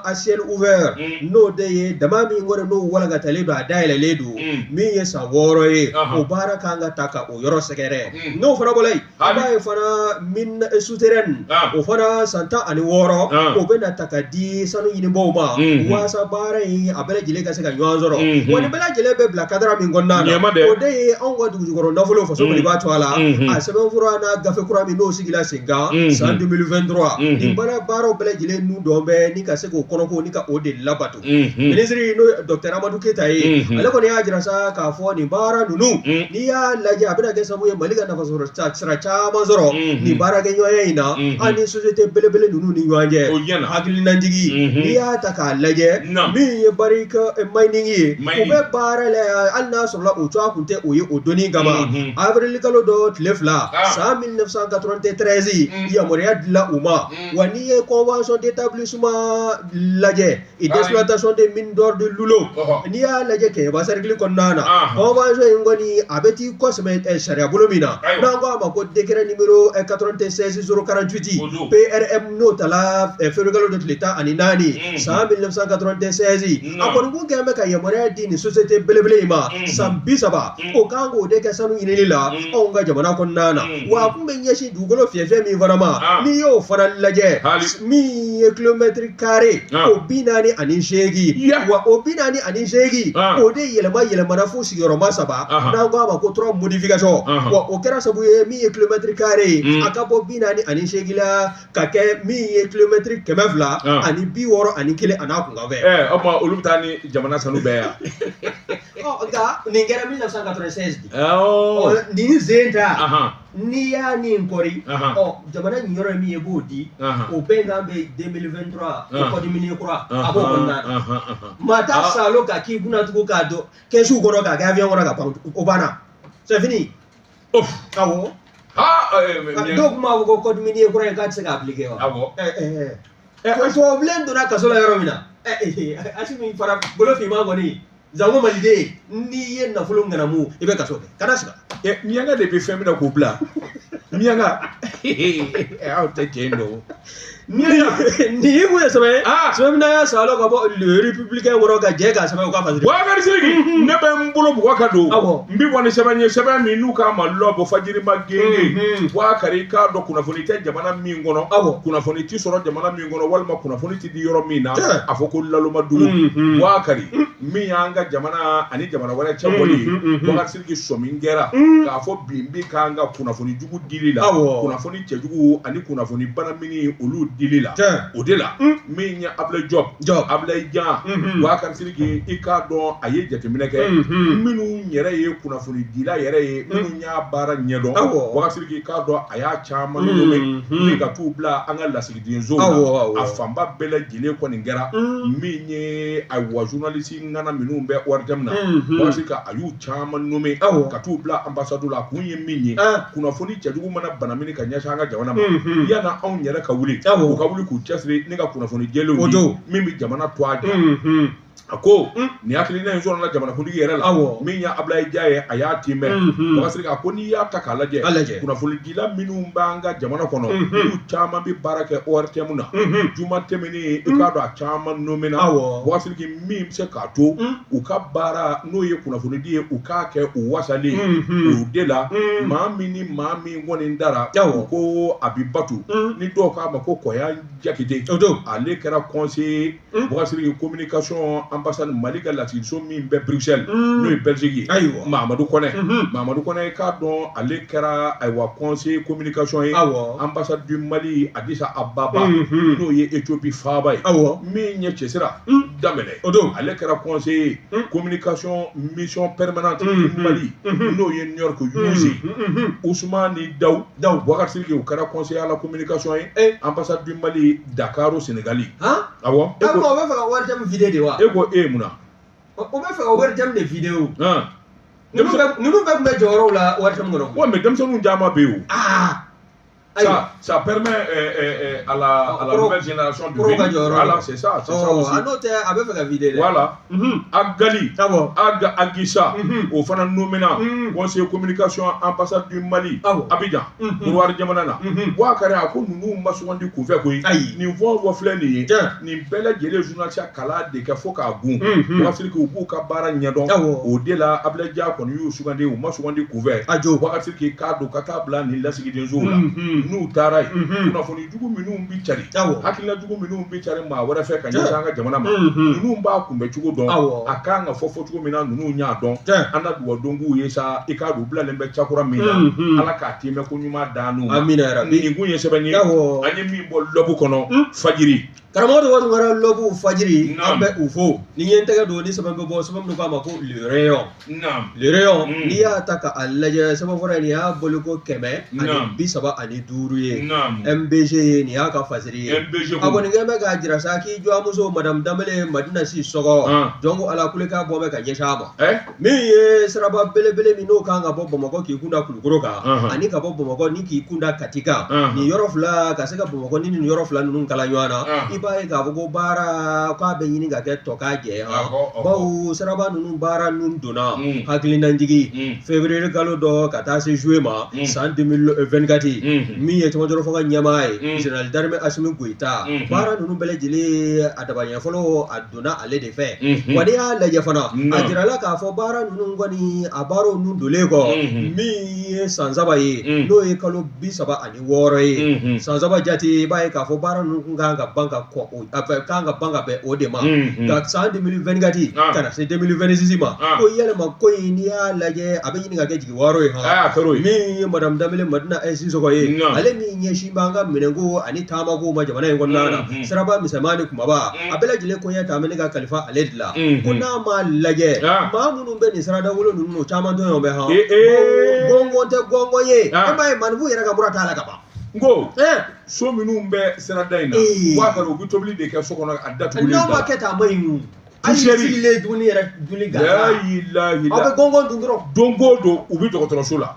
à ciel ouvert, n'o de ye dama min kɔni n'o walankatalen don, a dayɛlɛlen don, min ye san 6 ye, o baara kan ka ta ka o yɔrɔ sɛgɛrɛ. N'o fana bɔra yen, i b'a ye fana mine souterraine, o fana san 16, o bɛna ta ka di sanu ɲinibaaw ma, walasa baara in a bɛɛ lajɛlen ka se ka ɲɔgɔn sɔrɔ. Wa nin bɛɛ lajɛlen bɛ bila cadre min kɔnɔna na, o de ye anw ka dugujukɔrɔ nafolo faso Maliba to a la, a sɛbɛnfura n'a gafe kura min n'o sigila sen kan san 2023, nin baaraw bɛɛ lajɛlen nun dɔn bɛ ni ka se k'o kɔnɔko ni ka o de labato. Minisiri n'o ye docteur Amadu Keyita ye, ale kɔni y'a jira sa k'a fɔ nin baara ninnu, n'i y'a lajɛ, a bɛna kɛ sababu ye Mali ka nafasɔrɔ sira caman sɔrɔ nin baarakɛɲɔgɔnya in na, an ni société belebele ninnu ni ɲɔgɔn cɛ. Hakilinajigi, n'i y'a ta k'a lajɛ, min ye Barrick Mining ye, u bɛ baara la, hali n'a sɔrɔla o cogoya kun tɛ o ye o donni kama. Avril kalo dɔ tile 2 san 1993, yamaruya dila u ma. Wa n'i ye convention d'établissement caman lajɛ d'exploitation des mines d'or de Loulo n'i y'a lajɛ Kɛɲɛba cercle kɔnɔna na convention in kɔni a bɛ t'i kɔsɛmɛ sariya bolo min na n'an ko a ma ko décret numéro 96 048 PRM n'o tala février kalo de tile 14 san 1996 a kɔni kun kɛlen bɛ ka yamaruya di nin société belebele in ma san 30 o kan k'o de kɛ sanu ɲinini la anw ka jamana kɔnɔna na wa a kun bɛ ɲɛsin dugukolo fiyɛfiyɛ min fana ma n'i y'o fana lajɛ min ye kilomɛtiri kare o 48 wa o 48 o de yɛlɛma yɛlɛmana fo sigiyɔrɔma saba n'an ko a ma ko trois modification wa o kɛra sabu ye min ye kilomɛtiri kare ye a ka bɔ 48 la ka kɛ min ye kilomɛtiri 261 a n'a kunkanfɛ. O tuma olu bɛ taa ni jamana sanu bɛɛ yan. Nka nin kɛra 1996 de. Nin sen ta n'i y'a nin kɔri jamana nin yɔrɔ ye min ye i b'o di o bɛnkan bɛ 2023 o code minier kura a b'o kɔnɔna na maa t'a salo ka k'i kunna tugun k'a don kɛsiw kɔnɔ k'a kɛ avion kɔnɔ ka pan o banna c'est fini. Awɔ. Dɔw tun b'a fɔ ko code minier kura in k'a tɛ se ka appliquer wa. Awɔ. Tubabubilen donna kaso la yɔrɔ min na Asimi fara bolo finman kɔni zango maliden n'i ye nafolo ŋanamu i bɛ kaso kɛ kana siga. Miyanka de bɛ fɛn minɛ k'o bila miyanka aw tɛ cɛ in dɔn. Nin ye mun ye sɛbɛn ye sɛbɛn min y'a salo ka bɔ le républicain kɔrɔ ka jɛ k'a sɛbɛn u ka fasiri. Boubacar Sidiki ne bɛ n bolo bugɔ ka don n bɛ bɔ ni sɛbɛn ye sɛbɛn min n'u k'a ma lɔbɔ fajirima genge Boubacar i k'a dɔn kunnafoni tɛ jamana min kɔnɔ kunnafoni tɛ sɔrɔ jamana min kɔnɔ walima kunnafoni tɛ di yɔrɔ min na a fɔ ko laloma dugu Boubacar min y'an ka jamana ani jamana wɛrɛ cɛ bɔli ye Boubacar Sidiki sɔmi kɛra k'a fɔ bin bi k'an ka kunnafoni jugu dili la kunnafoni cɛjugu ani kunnafoni banamini olu dili la o de la min ye Ablaye Diop Ablaye Jan Boubacar Sidiki i k'a dɔn a ye jateminɛ kɛ minnu yɛrɛ ye kunnafoni dila yɛrɛ ye minnu y'a baara ɲɛdɔn Boubacar Sidiki i k'a dɔn a y'a caman nommé ni ka t'u bila an ka lasigidensow la a fanba bɛɛ lajɛlen kɔni kɛra min ye ayiwa journaliste ŋana minnu bɛ ORTM na Boubacar Sidiki a y'u caman nommé ka t'u bila ambassade la a kun ye min ye kunnafoni cɛjugu mana banamini ka ɲɛsin an ka jamana ma yanni anw yɛrɛ ka wuli u ka wuli k'u cɛsiri ni ka kunnafoni jɛlenw di min bɛ jamana to a ja a ko nin hakilina in sɔrɔla jamanakuntigi yɛrɛ la min ye Ablaye Dia ye a y'a tiimɛ Boubacar Sidiki a ko n'i y'a ta k'a lajɛ kunnafonidila minnu b'an ka jamana kɔnɔ olu caman bɛ baara kɛ ORTM na juma tɛmɛnen i k'a dɔn a caman nommé na Boubacar Sidiki min bɛ se k'a to u ka baara n'o ye kunnafonidi ye u k'a kɛ u wasalen o de la maa min ni maa min kɔni dara ko a bɛ batu ni dɔw k'a ma ko Kɔya Jakite ale kɛra conseiller Boubacar Sidiki communication ambassade Mali ka lasigiso min bɛ Bruxelles n'o ye Belgique ye Mahamadu Kɔnɛ Mahamadu Kɔnɛ i k'a dɔn ale kɛra ayiwa conseiller communication ye ambassade du Mali Addis Ababa n'o ye Éthiopie faaba ye min ye Cɛsira Danbɛlɛ ale kɛra conseiller communication mission permanente du Mali n'o ye New York USA Ousmane Daw Boubacar Sidiki o kɛra conseiller à la communication ye ambassade du Mali Dakar au Sénégal. Awɔ. E ko o bɛ fɛ ka ORTM vider de wa? E ko e mun na? O bɛ fɛ ka ORTM de vider o. Ninnu bɛɛ tun bɛ jɔyɔrɔw la ORTM kɔnɔ. Ouais, mais denmisɛnninw caman bɛ yen o. Ça permet à la nouvelle génération de venir. Voilà, c'est ça, c'est ça aussi. Ah n'o tɛ a bɛ fɛ ka vider dɛ. Voilà. Agali, Agissa, o fana nommé na conseiller communication ambassade du Mali, Abidjan, Côte jamana na. Boubacar a ko ninnu ma sugandi kunfɛ koyi. Nin fɛn o fɛn filɛ nin ye, nin bɛɛ lajɛlen journaliste kalan de kɛ fo k'a gun. Boubacar Sidiki u b'u ka baara ɲɛdɔn. O de la Ablaye Dia kɔni y'u sugandi, u ma sugandi kunfɛ. Boubacar Sidiki k'a don ka taa bila nin lasigidensow la. N'u taara yen kunnafoni jugu minnu bɛ cari hakilina jugu minnu bɛ cari maa wɛrɛ fɛ ka ɲɛsin an ka jamana ma ninnu b'a kunbɛ cogo dɔn a kan ka fɔ cogo min na ninnu y'a dɔn an na dugawu k'u ye sa i k'a dɔn u bilalen bɛ cakura min na Ala k'a tiimɛ ko ɲuman d'an n'u ma nin kun ye sɛbɛn ye an ye min bɔ lɔbu kɔnɔ fajiri. Karamɔgɔ dɔgɔ Tunkara lɔbu fajiri an bɛ u fo ni ye n tɛgɛ don ni sɛbɛn bɛ bɔ sɛbɛn min k'a ma ko Le Rayon. Le Rayon n'i y'a ta k'a lajɛ sɛbɛnfura in nin y'a boliko 135 ye MBG ye nin y'a ka fasiri ye a kɔni kɛlen bɛ k'a jira sa k'i jɔnmuso Madame Danbele Madina Sisɔkɔ jɔn ko Ala kulekan bɔ bɛ ka ɲɛsin a ma min ye siraba belebele min n'o kan ka bɔ Bamakɔ k'i kun da Kulukoro kan ani ka bɔ Bamakɔ ni k'i kun da Kati kan nin yɔrɔ fila ka se ka Bamakɔ ni nin yɔrɔ fila ninnu kala ɲɔgɔn na i b'a ye k'a fɔ ko baara k'a bɛ ɲini ka kɛ tɔ k'a jɛ bawo siraba ninnu baara ninnu donna hakilinajigi février kalo dɔ ka taa se juillet ma san 2024 min ye cɛmancɛrɔ fanga ɲɛmaa ye général d'armée Assimi Goïta baara ninnu bɛɛ lajɛlen a dabaɲɛ fɔlɔ a donna ale de fɛ wa n'i y'a lajɛ fana a jirala k'a fɔ baara ninnu kɔni a baaraw ninnu donlen kɔ min ye san 3 ye n'o ye kalo 36 ye san 3 jate i b'a ye k'a fɔ baara ninnu kun kan ka ban ka kan ka ban ka bɛn o de ma ka san 2024 ka na se 2026 ma ko yɛlɛma ko in n'i y'a lajɛ a bɛ ɲini ka kɛ jigi waaro ye min ye madame Danbele Madina Sisɔkɔ ye ale min ɲɛsin b'an ka minɛnko ani taamako ma jamana in kɔnɔna na siraba misɛnman ni kumaba a bɛɛ lajɛlen koɲɛ ta bɛ ne ka kalifa ale de la ko n'a ma lajɛ maa minnu bɛ nin sirada wolo ninnu caman tɔɲɔ bɛ han gɔngɔn tɛ gɔngɔn ye e m'a ye maaninfin yɛrɛ ka mura t'a la ka ban n ko so minnu bɛ sirada in na wa kari u bɛ tobili de kɛ so kɔnɔ a datugulen n'aw ma kɛ tan a ma ɲi o hali sigilen dumuni yɛrɛ dumuni gansan aw bɛ gɔngɔn dun dɔrɔn don o don u bɛ dɔgɔtɔrɔso la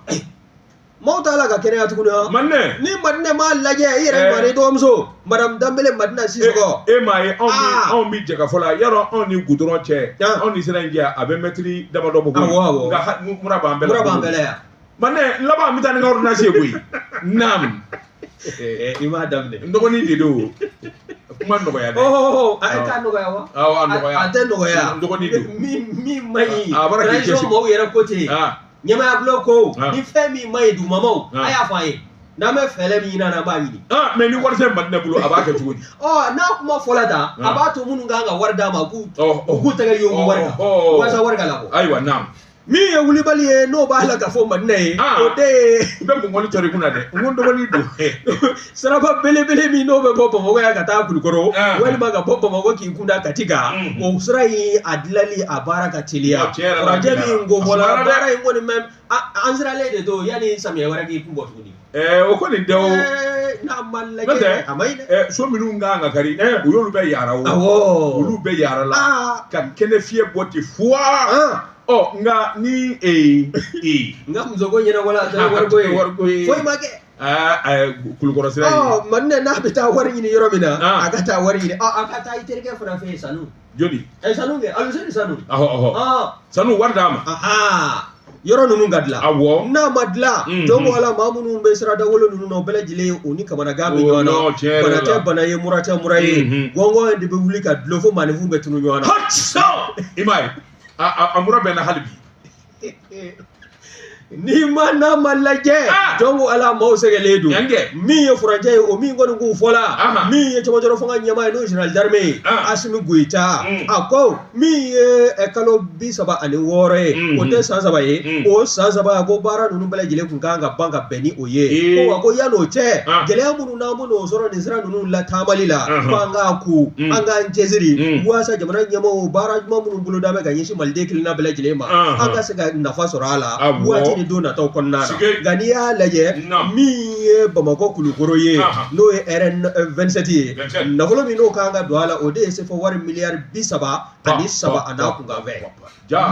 maaw t'a la ka kɛnɛya tuguni wa Madinɛ ni Madinɛ m'a lajɛ i yɛrɛ maa i dɔgɔmuso madame Danbele Madina Sisɔkɔ e m'a ye anw bi jɛ ka fɔ la yarɔ anw ni goudron cɛ anw ni sira in cɛ a bɛ mɛtiri damadɔ bɔ awɔ nka mura b'an bɛɛ la mura b'an bɛɛ la yan Madinɛ laban n bɛ taa ni n ka ordonnance ye koyi naam i m'a daminɛ n dɔgɔnin de don kuma nɔgɔya dɛ a t'a nɔgɔya wa awɔ a nɔgɔya a tɛ nɔgɔya n dɔgɔnin don min man ɲi transition mɔgɔw yɛrɛ ko ten ɲɛmaaya bulon ko ni fɛn min ma ɲi dugumamaw a y'a fɔ an ye n'an bɛ fɛɛrɛ min ɲini an b'a ɲini mais ni wari tɛ Madinɛ bolo a b'a kɛ cogo di n'a kuma fɔla tan a b'a to minnu kan ka wari d'a ma k'u k'u tɛgɛ yongo wari kan walasa wari ka labɔ ayiwa naam min ye wulibali ye n'o b'a la ka fɔ Madinɛ ye o de ye n bɛ gɔngɔli tɔrɔ i kunna dɛ n ko n dɔgɔnin don siraba belebele min n'o bɛ bɔ Bamakɔ yan ka taa Kulukɔrɔ walima ka bɔ Bamakɔ k'i kun da Kati kan o sira in a dilali a baara ka teliya furancɛ min ko fɔla baara in kɔni mɛ an siralen de don yanni samiyɛ wɛrɛ k'i kun bɔ tuguni o kɔni tɛ o n'a ma lajɛ a ma ɲi dɛ so minnu kan ka kari u y'olu bɛɛ yara o olu bɛɛ yara la ka kɛnɛ fiyɛ bɔ ten fuwa ɔ nka ni n ka muso ko ɲɛnabɔla a tɛ wariko ye wariko ye foyi ma kɛ Kulukɔrɔ sira ye Madinɛ n'a bɛ taa wari ɲini yɔrɔ min na a ka taa wari ɲini a ka taa i terikɛ fana fɛ yen Sanu joli Sanu kɛ Aluseni Sanu ɔhɔ Sanu wari d'a ma yɔrɔ ninnu ka dilan awɔ n'a ma dilan jɔn ko ala maa minnu bɛ sirada wolo ninnu na o bɛɛ lajɛlen u ni kamanagan bɛ ɲɔgɔn na bana tɛ bana ye mura tɛ mura ye gɔngɔn de bɛ wuli ka dulon fo maaninfin bɛ tunu ɲɔgɔn na i m'a ye a mura bɛ n na hali bi Ni ma n'a ma lajɛ jɔn ko ala maaw sɛgɛnlen don min ye furancɛ ye o min kɔni k'u fɔla min ye cɛmancɛrɔ fanga ɲɛmaa ye n'o ye général d'armée ye Asimi Goyita a ko min ye kalo 36 ye o tɛ san 3 ye o san 3 ko baara ninnu bɛɛ lajɛlen kun kan ka ban ka bɛn ni o ye ko wa ko yan'o cɛ gɛlɛya minnu n'an b'o sɔrɔ nin sira ninnu la taamali la ko an k'a ku an k'an cɛsiri walasa jamana ɲɛmaaw baara ɲuman minnu boloda bɛ ka ɲɛsin maliden kelenna bɛɛ lajɛlen ma an ka se ka nafa sɔrɔ a la waati ni don nataw kɔnɔna na nka n'i y'a lajɛ min ye Bamakɔ Kulukoro ye n'o ye RN 27 ye nafolo min n'o kan ka don a la o de ye sefa wari miliyari 33 a n'a kunkanfɛn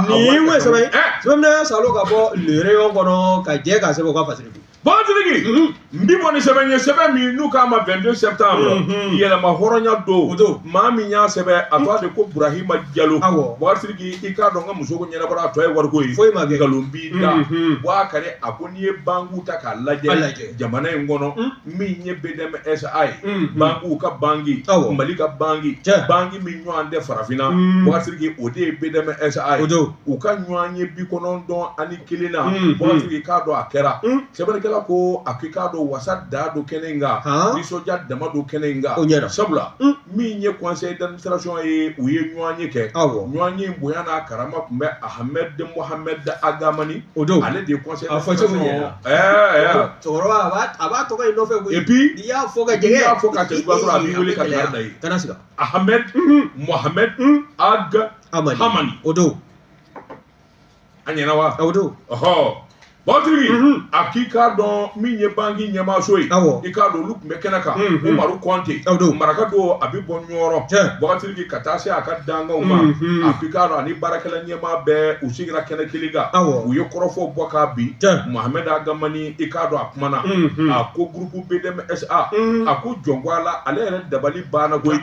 nin ye sɛbɛn sɛbɛn salo ka bɔ Le Rayon kɔnɔ ka jɛ k'a sɛbɛn u ka fasiri don Batigi n bi bɔ ni sɛbɛn ye sɛbɛn min n'u k'a ma 22 septembre yɛlɛma hɔrɔnya don maa min y'a sɛbɛn a tɔgɔ de ko Burahima Jalo Bakari i k'a dɔn n ka muso ko ɲɛnabɔra a tɔ ye wariko ye foyi ma kɛ nkalon b'i da Bakari a ko n'i ye banque ta k'a lajɛ jamana in kɔnɔ min ye BDMSA ye banque ka banque Mali ka banque banque min ɲɔgɔn tɛ farafinna Bakari o de ye BDMSA ye u ka ɲɔgɔn ye 91 na Bakari i k'a dɔn a kɛra sɛbɛnnikɛla ko a k'i k'a dɔn wasa da don kɛnɛ in kan nisɔndiya dama don kɛnɛ in kan o ɲɛna sabula min ye conseil d'administration ye u ye ɲɔgɔn ye kɛ ɲɔgɔn ye bonya n'a karama tun bɛ Ahmed Mohamed Agamani o don ale de ye conseil a fɔ cogo ɲɛna cɛkɔrɔba a b'a tɔgɔ in nɔfɛ koyi et puis n'i y'a fɔ ka jɛgɛ n'i y'a fɔ ka cɛ sɔrɔ a b'i wele ka taa da ye kana siga Ahmed Mohamed Ag Hamani o don a ɲɛna wa o don ɔhɔ Bakari a k'i k'a dɔn min ye banki ɲɛmaaso ye, i k'a dɔn olu tun bɛ kɛnɛ kan, Umaru Kɔnte maraka don, a bɛ bɔ Ɲɔrɔ. Bakari ka taa se a ka dankanw ma, a k'i k'a dɔn ani baarakɛla ɲɛmaa bɛɛ u sigira kɛnɛ kelen kan, u ye kɔrɔfɔw bɔ k'a bin. Mohamed Agamani, i k'a dɔn a kumana, a ko groupe BDM SA, a ko jɔn ko Ala, ale yɛrɛ dabali banna koyi.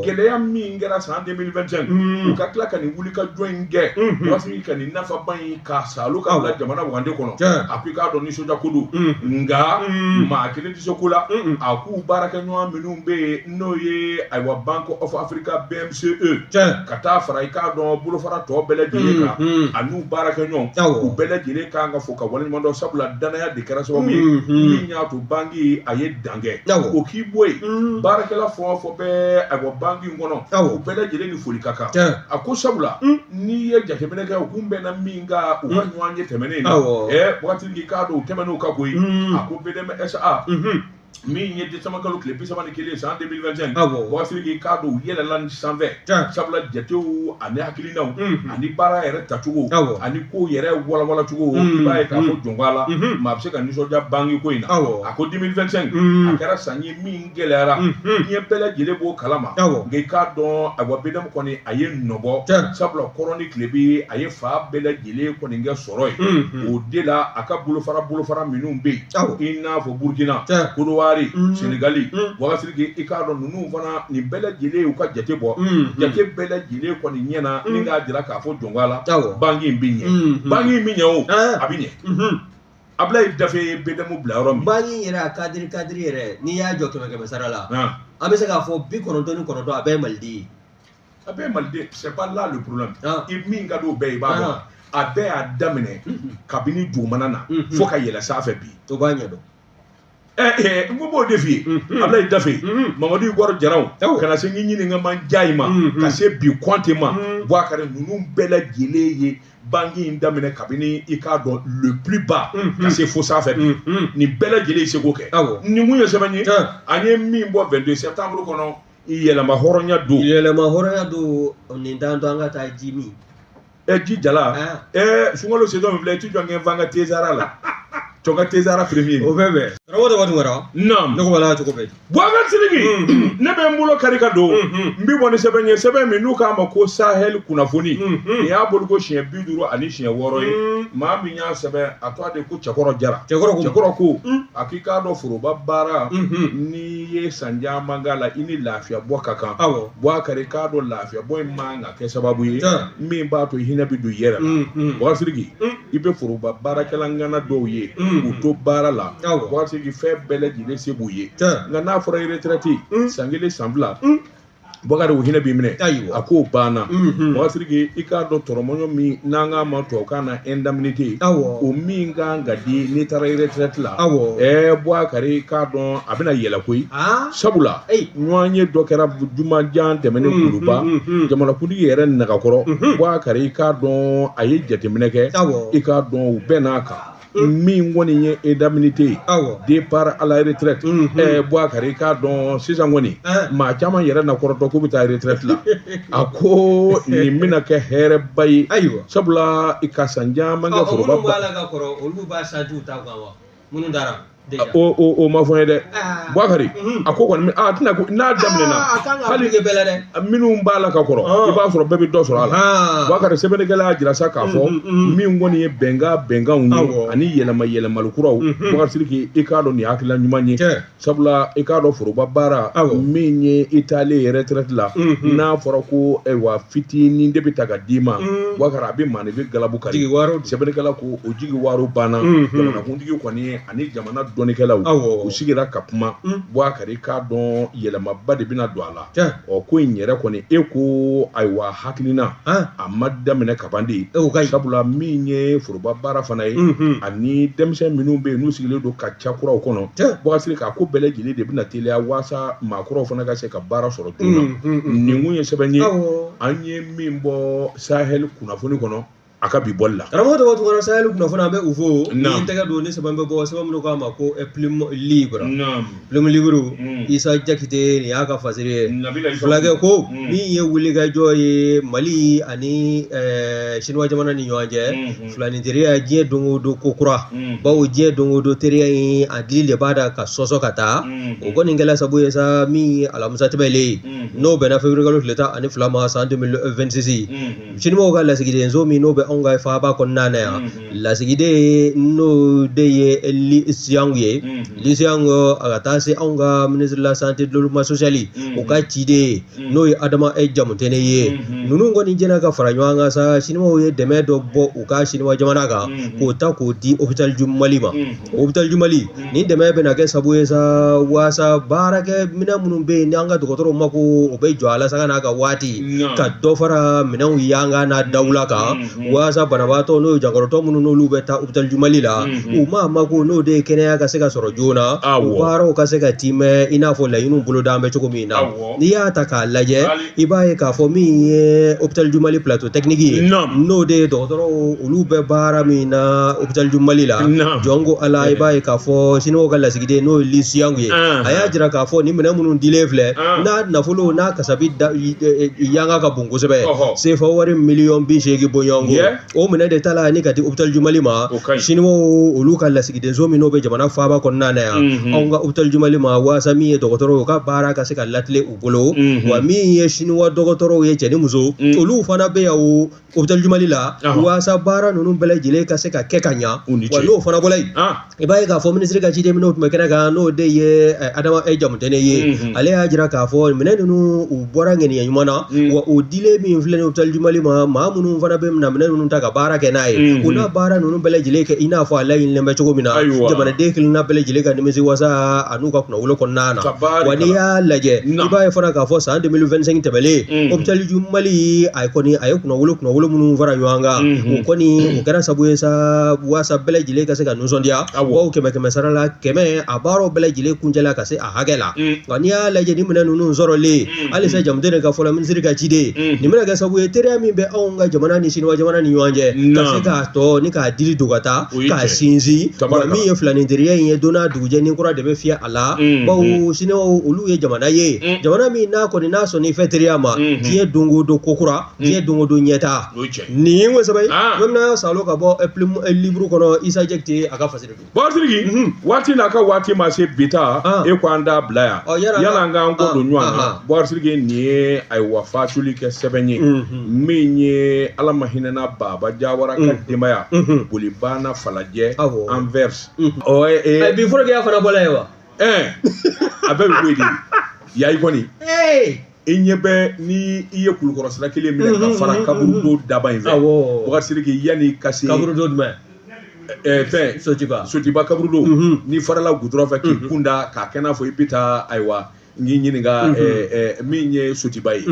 Gɛlɛya min kɛra san 2025, u ka tila ka nin wulikajɔ in kɛ, Bakari ka nin nafaba in k'a salu ka bila jamana wagande kɔnɔ. A ko i k'a dɔn nisɔndiya ko don, nka maa kelen tɛ se ko la. A k'u baarakɛɲɔgɔn minnu bɛ yen, n'o ye ayiwa Bank of Africa BMCE, ka taa fara i k'a dɔn bolofara tɔ bɛɛ lajɛlen kan, an'u baarakɛɲɔgɔn, u bɛɛ lajɛlen kan ka fo ka waleɲuman dɔn, sabula danaya de kɛra sababu ye min y'a to banki a ye dan kɛ. O k'i bɔ yen, baarakɛla fɛn o fɛn bɛ ayiwa banki in kɔnɔ, u bɛɛ lajɛlen ni foli ka kan. A ko sabula n'i ye jateminɛ kɛ, u kun bɛnna min kan u ka ɲɔgɔn ye tɛmɛnen na, waati k'i k'a dɔn u tɛmɛn'u kan koyi. A ko BDM SA, min ye décembre kalo tile 31 san 2025, waati k'i k'a dɔn u yɛlɛla sanfɛ, sabula jatew ani hakilinaw ani baara yɛrɛ tacogo ani ko yɛrɛ walawalacogo, i b'a ye k'a fɔ jɔn ko Ala, maa bɛ se ka nisɔndiya banki ko in na. A ko 2025 a kɛra san ye min gɛlɛyara, diɲɛ bɛɛ lajɛlen b'o kalama. Nka i k'a dɔn ayiwa BDM kɔni a ye nɔbɔ, sabula kɔrɔn ni tilebin a ye fa bɛɛ lajɛlen kɔni kɛ sɔrɔ ye. O de la a ka bolofara minnu bɛ yen, i n'a fɔ Burukina, Kodowari, Senegali, Wakasiriki, i k'a dɔn ninnu fana nin bɛɛ lajɛlen y'u ka jate bɔ, jate bɛɛ lajɛlen kɔni ɲɛna, ni k'a jira k'a fɔ jɔn ko Ala, banki in bɛ ɲɛ, banki in bɛ ɲɛ, o a bɛ ɲɛ. Abulayi Dafe ye BDM bila yɔrɔ min, banki yɛrɛ a cadre yɛrɛ, n'i y'a jɔ 100 sara la, an bɛ se k'a fɔ 99 a bɛɛ ye maliden ye. A bɛɛ ye maliden, c'est pas là le problème. I min ka d'o bɛɛ ye, i b'a dɔn a bɛɛ y'a daminɛ kabini dugumana na fo ka yɛlɛ sanfɛ bi. O b'a ɲɛdɔn. N ko b'o de f'i ye, Abulayi Dafe, Mamadu Igor Jaraw, ka na se n ɲininka man diya i ma, ka se bi Kɔnte ma, Bubakari, ninnu bɛɛ lajɛlen ye banki in daminɛ kabini i k'a dɔn le plus bas ka se fo sanfɛ bi. Nin bɛɛ lajɛlen ye seko kɛ. Nin kun ye sɛbɛn ye, an ye min bɔ 22 septembre kɔnɔ, yɛlɛma hɔrɔnya don. Yɛlɛma hɔrɔnya don, nin t'an to an ka taa ji min. Ji jala, sunkalo saison min filɛ, i ti jɔ n ka tezara la. Tɔ ka tezara premier. O bɛɛ bɛn. Karamɔgɔ Daba Tunkara. Naam. Ne ko bala cogo bɛ di? Bubakari Sidiki, ne bɛ n bolo kari ka don. N bɛ bɔ ni sɛbɛn ye, sɛbɛn min n'u k'a ma ko Sahel kunnafoni. Nin y'a bolo ko siɲɛ 56 ye. Maa min y'a sɛbɛn, a tɔgɔ de ko Cɛkɔrɔ Jara. Cɛkɔrɔ ko a k'i k'a dɔn foroba baara, n'i ye san caman k'a la, i ni lafiya bɔ ka kan. Bubakari, k'a dɔn lafiya bɔ in man ka kɛ sababu ye min b'a to hinɛ bɛ don i yɛrɛ la. Bubakari Sidiki, i bɛ foroba baarakɛla ŋana dɔw ye, u to baara la, Bubakari, fɛn bɛɛ lajɛlen se b'u ye. Nka n'a fɔra retraite, san 1 san 2, Bubakari, o hinɛ b'i minɛ. A k'o banna. Bubakari Sidiki, i k'a dɔn tɔrɔmɔɲɔ min n'an k'a ma tubabukan na indemnité, o min kan ka di n'i taara retraite la, Bubakari, i k'a dɔn a bɛna yɛlɛ koyi. Sabula ɲɔgɔn ye dɔ kɛra jumajan tɛmɛnen Kuluba, jamanakuntigi yɛrɛ nagakɔrɔ. Bubakari, i k'a dɔn a ye jateminɛ kɛ, i k'a dɔn u bɛɛ n'a kan. Min kɔni ye indemnité ye, départ à la retraite, Bubakari, i k'a dɔn sisan kɔni maa caman yɛrɛ na kɔrɔtɔ k'u bɛ taa retraite la. A ko nin bɛna kɛ hɛrɛba ye. Sabula i ka san caman kɛ foroba. Minnu b'a la ka kɔrɔ, olu b'a sanjiw ta kan wa? Minnu taara. O ma fɔ n ye dɛ. Bubakari, a ko kɔni a tɛna n'a daminɛna, hali minnu b'a la ka kɔrɔ, i b'a sɔrɔ bɛɛ bɛ dɔ sɔrɔ a la. Bubakari, sɛbɛnnikɛla y'a jira sa k'a fɔ min kɔni ye bɛnkanw ye ani yɛlɛma yɛlɛmali kuraw. Bubakari Sidiki, i k'a dɔn nin hakilina ɲuman ye. Sabula i k'a dɔn foroba baara min ye i taalen retraite la, n'a fɔra ko ayiwa fitinin de bɛ ta ka d'i ma, Bubakari, a bɛ maaninfin galabu kari. Sɛbɛnnikɛla ko o jigi waro banna. Jamanakuntigi kɔni ani jamana dɔnnikɛlaw u sigira ka kuma. Bubakari, k'a dɔn yɛlɛmaba de bɛna don a la. Ɔ ko in yɛrɛ kɔni, e ko ayiwa hakilina a ma daminɛ ka ban de. Sabula min ye foroba baara fana ye, ani denmisɛn minnu bɛ yen n'u sigilen don ka ca kuraw kɔnɔ, Bubakari, k'a ko bɛɛ lajɛlen de bɛna teliya waasa maakɔrɔw fana ka se ka baara sɔrɔ joona. Nin kun ye sɛbɛn ye an ye min bɔ Sahel kunnafoni kɔnɔ. A ka bi bɔli la. Karamɔgɔ Daba Tunkara, Sahel kunnafoni, an bɛ u fo. Ni tɛgɛ don ni sɛbɛn bɛ bɔ, sɛbɛn minnu k'a ma ko Plume Libre. Plume Libre, Isa Jakite nin y'a ka fasiri ye. Fulakɛ ko min ye wulikajɔ ye Mali ani Siniwa jamana ni ɲɔgɔn cɛ, filani teriya diɲɛ don o don ko kura, bawo diɲɛ don o don teriya in a dili de b'a da ka sɔsɔ ka taa. O kɔni kɛla sabu ye sa, min ye alamisa tɛmɛlen ye, n'o bɛnna février kalo tile 12 ma san 2026, siniwaw ka lasigidenso min n'o bɛ anw ka faaba kɔnɔna na yan, lasigiden n'o de ye Li Xiang ye. Li Xiang a ka taa se anw ka ministre de la santé, développement social, o ka ciden n'o ye Adama Jamutɛnɛ ye. Ninnu kɔni jɛra ka fara ɲɔgɔn kan sa, siniwaw ye dɛmɛ dɔ bɔ u ka siniwa jamana kan k'o ta k'o di hôpital du Mali ma. Hôpital du Mali, nin dɛmɛ bɛna kɛ sabu ye sa waasa baarakɛ minɛn minnu bɛ yen ni an ka dɔgɔtɔrɔw mako o bɛ jɔ a la sanga n'a ka waati, ka dɔ fara minɛnw yanga n'a dawula kan, waasa banabaatɔ n'o ye jankɔrɔtɔ minnu n'olu bɛ taa hôpital du Mali la, u ma mako n'o de ye kɛnɛya ka se ka sɔrɔ joona, u baaraw ka se ka timɛ i n'a fɔ laɲiniw boloda bɛ cogo min na. N'i y'a ta k'a lajɛ, i b'a ye k'a fɔ min ye hôpital du Mali plateau technique ye, n'o de ye dɔgɔtɔrɔw olu bɛ baara min na hôpital du Mali la, jɔn ko Ala, i b'a ye k'a fɔ siniwaw ka lasigiden n'o ye Li Xiang ye, a y'a jira k'a fɔ nin minɛn minnu dilen filɛ, n'a nafolo n'a kasabi yanga ka bon kosɛbɛ, sefa wari miliyɔn 80 bɔɲɔgɔnko, o minɛn de tala ni ka di hôpital du Mali ma. Siniwaw olu ka lasigidenso min n'o bɛ jamana faaba kɔnɔna na yan, anw ka hôpital du Mali ma, waasa min ye dɔgɔtɔrɔw ye, u ka baara ka se ka latilen u bolo. Wa min ye siniwa dɔgɔtɔrɔw ye, cɛ ni muso, olu fana bɛ yan o hôpital du Mali la, waasa baara ninnu bɛɛ lajɛlen ka se ka kɛ ka ɲa. Wa n'o fana bɔra yen, i b'a ye k'a fɔ minisiri ka ciden minnu tun bɛ kɛnɛ kan, n'o de ye Adama Jamutɛnɛ ye, ale y'a jira k'a fɔ minɛn ninnu u bɔra ŋaniya ɲuman na. Wa o dilen min filɛ nin hôpital du Mali ma, maa minnu fana bɛ na minɛn ninnu ta ka baara kɛ n'a ye, u n'a baara ninnu bɛɛ lajɛlen kɛ i n'a fɔ a laɲinilen bɛ cogo min na, jamanaden kelenna bɛɛ lajɛlen ka nimisi wasa a n'u ka kunnawolo kɔnɔna na. Wa n'i y'a lajɛ, i b'a ye fana k'a fɔ san 2025 tɛmɛlen, hôpital du Mali a kɔni a ye kunnawolo minnu fara ɲɔgɔn kan, o kɔni o kɛra sabu ye sa waasa bɛɛ lajɛlen ka se ka nisɔndiya, bawo kɛmɛ kɛmɛ sara la kɛmɛ a baaraw bɛɛ lajɛlen kuncɛla ka se a hakɛ la. Nka n'i y'a lajɛ, ni minɛn ninnu sɔrɔlen, halisa Jamutɛnɛ ka fɔ la, minisiri ka ciden, nin bɛna kɛ sababu ye teriya min bɛ anw ka jamana ni siniwa jamana ni ɲɔgɔn cɛ ka se k'a tɔ ni k'a dili don ka taa k'a sinsin. Wa min ye filanin teriya in ye, don n'a dugujɛ ni kura de bɛ fiyɛ a la, bawo siniwaw olu ye jamana ye, jamana min n'a kɔni n'a sɔnna i fɛ teriya ma, diɲɛ don o don ko kura, diɲɛ don o don ɲɛtaa. Nin ye sɛbɛn ye bɛna salo ka bɔ Plume Libre kɔnɔ, Isa Jakite a ka fasiri don. Bɔkari Sidiki, waati n'a ka waati ma se bi ta, e ko an t'a bila yan, yala an k'an kɔ don ɲɔgɔn na. Bɔkari Sidiki, nin ye ayiwa fatuli kɛ sɛbɛn ye min ye Ala ma hinɛna Baba Jawara ka denbaya Bolibana Falajɛ Anvers. Ɔ bi forokiya fana bɔla yen wa? A bɛɛ bɛ bɔ yen de yayi kɔni. I ɲɛ bɛ ni i ye kulukɔrɔ sira kelen minɛ ka fara kaburudo daba in fɛ, Bɔkari Sidiki, yanni ka se kaburudo jumɛn? Fɛn Sotiba kaburudo, n'i farala goudron fɛ k'i kun da k'a kɛ n'a fɔ i bɛ taa, ayiwa n k'i ɲininka min ye Sotiba ye,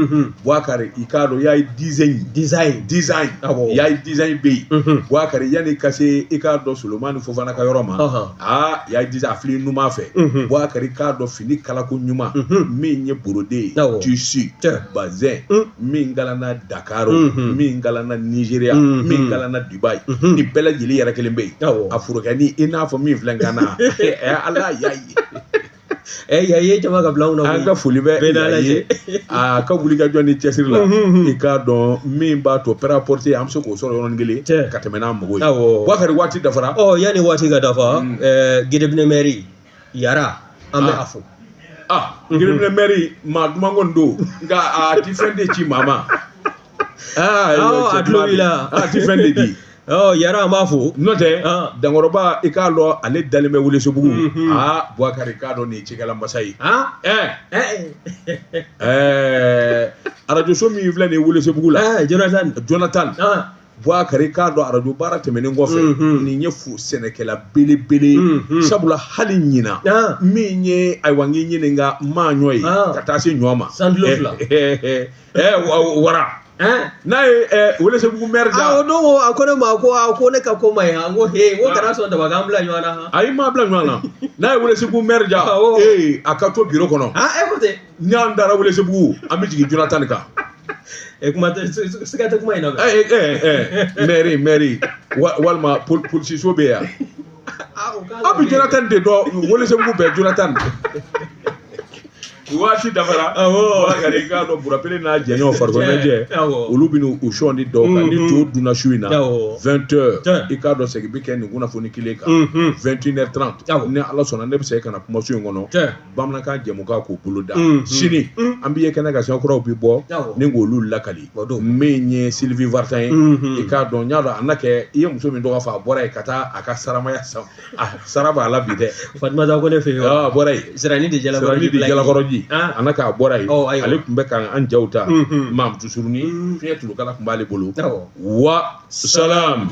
Bubakari, i k'a dɔn Yayi design design Yayi design bɛ yen. Bubakari, yanni ka se i k'a dɔn Solomani Fofana ka yɔrɔ ma, aa Yayi design a fili numan fɛ, Bubakari, k'a dɔn fini kalako ɲuman min ye brodé ye, tissu bazin min kalanna Dakar, min kalanna Nigeria, min kalanna Dubai, ni bɛɛ lajɛlen yɛrɛ kelen bɛ yen. A forokɛni i n'a fɔ min filɛ n kan na, Ala yayi. Yayi ye jama ka bila anw na. An ka foli bɛ ye a ka wuli ka jɔ ni cɛsiri la. I k'a dɔn min b'a to prêt-à-porter an bɛ se k'o sɔrɔ yɔrɔnin kelen ka tɛmɛ n'an mago ye. Bubakari, waati dafara. Ɔ yanni waati ka dafa, Gedebine maire Yara, an bɛ a fo. Gedebine maire maa duman kɔni don, nka a ti fɛn de ci maa ma. A tulo b'i la. A ti fɛn de di. Yara, an b'a fo. N'o tɛ Dankɔrɔba, i k'a dɔn ale dalen bɛ Welesebugu. Bubakari, i k'a dɔn nin ye cikɛla masa ye. Arajoso min filɛ nin ye Welesebugu la. Jonathan. Jonathan. Bubakari, i k'a dɔn arajo baara tɛmɛnen kɔfɛ, nin ye sɛnɛkɛla belebele ye. Sabula hali ɲina min ye, ayiwa n k'i ɲininka maa ɲɔ ye ka taa se ɲɔ ma. San 2. Wara. N'a ye Welesebugu maire da. O don a ko ne ma ko a ko ne ka ko ma ɲi, n ko he, n ko kana sɔn daba k'an bila ɲɔgɔn na. Ayi, m'a bila ɲɔgɔn na. N'a ye Welesebugu maire ja, a ka to bureau kɔnɔ. E ko ten. N'an taara Welesebugu, an bɛ jigin Jonathan kan. E kuma tɛ, siga tɛ kuma in na mɛ. Mairie, mairie walima polisiso bɛ yan. Aw bɛ Jonathan de dɔn, Welesebugu bɛɛ Jonathan. Waati dafara. Bakari, i k'a dɔn Burapele n'a jɛɲɔgɔn farikolo ɲɛnajɛ, olu bɛ n'u sɔn di dɔw kan ni to dunna su in na 20 heures. I k'a dɔn segin bɛ kɛ nin kunnafoni kelen kan 21 heures 30. Ni Ala sɔnna, ne bɛ segin ka na kumaso in kɔnɔ, bamanankan jɛmukan k'o bolo da. Sini an bɛ ye kɛnɛ kan, kuraw bɛ bɔ ni k'olu lakali. Min ye Sylvie Vartan ye, i k'a dɔn, n y'a dɔn a na kɛ i ye muso min tɔgɔ fɔ, a bɔra yen ka taa a ka saramaya san, a sara b'a la bi dɛ. Fatumata ko ne fɛ yen. A bɔra yen. Sirani de Jalakɔrɔji. Sirani de Jalakɔrɔji. A na k'a bɔra yen, ale tun bɛ ka an jaw ta. Mamutu Suruni fiɲɛ tulukala tun b'ale bolo. Wa salam.